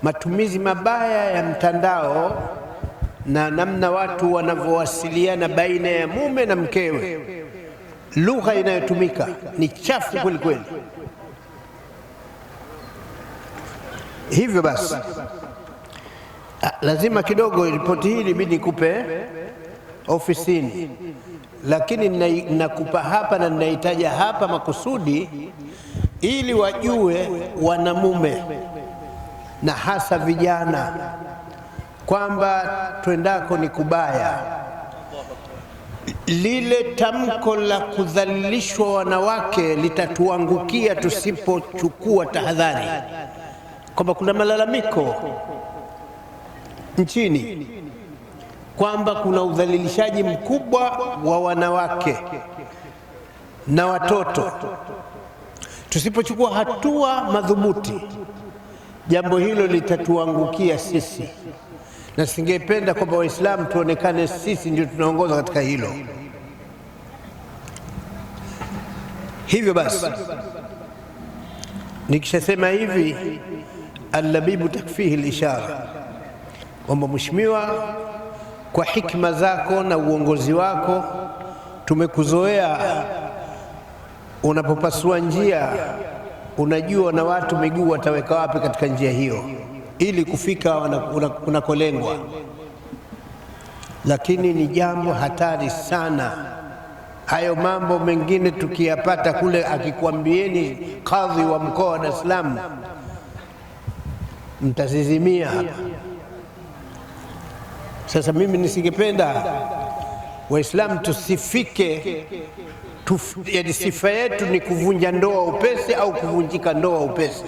Matumizi mabaya ya mtandao na namna watu wanavyowasiliana baina ya mume na mkewe, lugha inayotumika ni chafu kweli kweli. Hivyo basi lazima kidogo ripoti hii ilibidi nikupe ofisini, lakini nakupa hapa na ninaitaja hapa makusudi ili wajue wanamume na hasa vijana kwamba twendako ni kubaya. Lile tamko la kudhalilishwa wanawake litatuangukia tusipochukua tahadhari, kwamba kuna malalamiko nchini kwamba kuna udhalilishaji mkubwa wa wanawake na watoto. Tusipochukua hatua madhubuti, jambo hilo litatuangukia sisi, na singependa kwamba Waislamu tuonekane sisi ndio tunaongoza katika hilo. Hivyo basi, nikishasema hivi, allabibu takfihi lishara, kwamba mheshimiwa, kwa hikma zako na uongozi wako tumekuzoea, unapopasua njia unajua na watu miguu wataweka wapi katika njia hiyo ili kufika unakolengwa. Lakini ni jambo hatari sana. Hayo mambo mengine tukiyapata kule, akikwambieni kadhi wa mkoa wa Dar es Salaam, mtazizimia hapa. Sasa mimi nisingependa Waislamu tusifike yaani sifa yetu ni kuvunja ndoa upesi au kuvunjika ndoa upesi.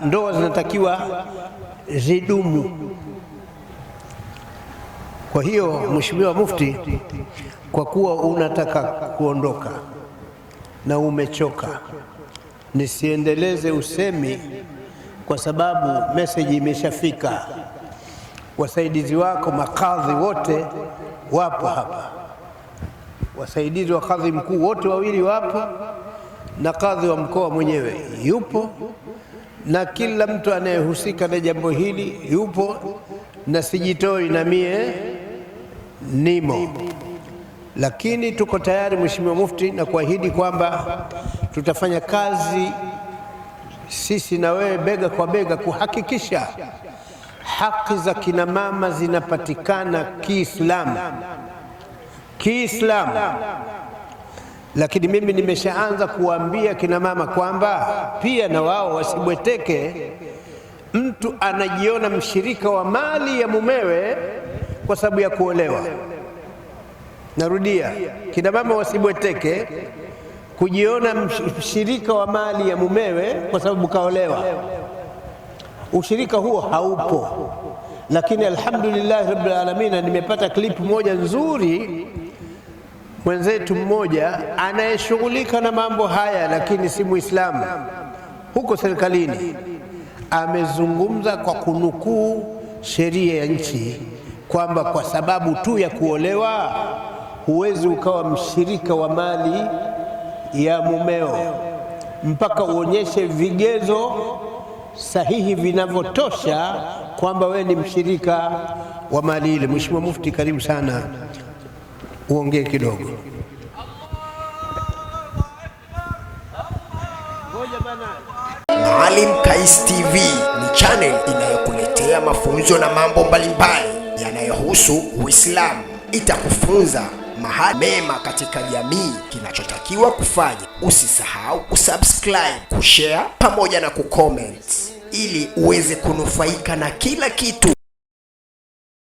Ndoa zinatakiwa zidumu. Kwa hiyo Mheshimiwa Mufti, kwa kuwa unataka kuondoka na umechoka, nisiendeleze usemi kwa sababu message imeshafika. Wasaidizi wako makadhi wote wapo hapa, wasaidizi wa kadhi mkuu wote wawili wapo, na kadhi wa mkoa mwenyewe yupo, na kila mtu anayehusika na jambo hili yupo, na sijitoi na mie nimo. Lakini tuko tayari Mheshimiwa Mufti, na kuahidi kwamba tutafanya kazi sisi na wewe bega kwa bega kuhakikisha haki za kina mama zinapatikana Kiislamu, Kiislamu. Lakini mimi nimeshaanza kuwaambia kina mama kwamba pia na wao wasibweteke. Mtu anajiona mshirika wa mali ya mumewe kwa sababu ya kuolewa. Narudia, kina mama wasibweteke kujiona mshirika wa mali ya mumewe kwa sababu kaolewa. Ushirika huo haupo. Lakini alhamdulillah rabbil alamin, nimepata clip moja nzuri, mwenzetu mmoja anayeshughulika na mambo haya lakini si Muislamu, huko serikalini, amezungumza kwa kunukuu sheria ya nchi kwamba kwa sababu tu ya kuolewa huwezi ukawa mshirika wa mali ya mumeo mpaka uonyeshe vigezo sahihi vinavyotosha kwamba wewe ni mshirika wa mali ile. Mheshimiwa Mufti, karibu sana uongee kidogo. Maalim Kais TV ni channel inayokuletea mafunzo na mambo mbalimbali yanayohusu Uislamu. Itakufunza mahali mema katika jamii, kinachotakiwa kufanya. Usisahau kusubscribe, kushare pamoja na kucomment ili uweze kunufaika na kila kitu.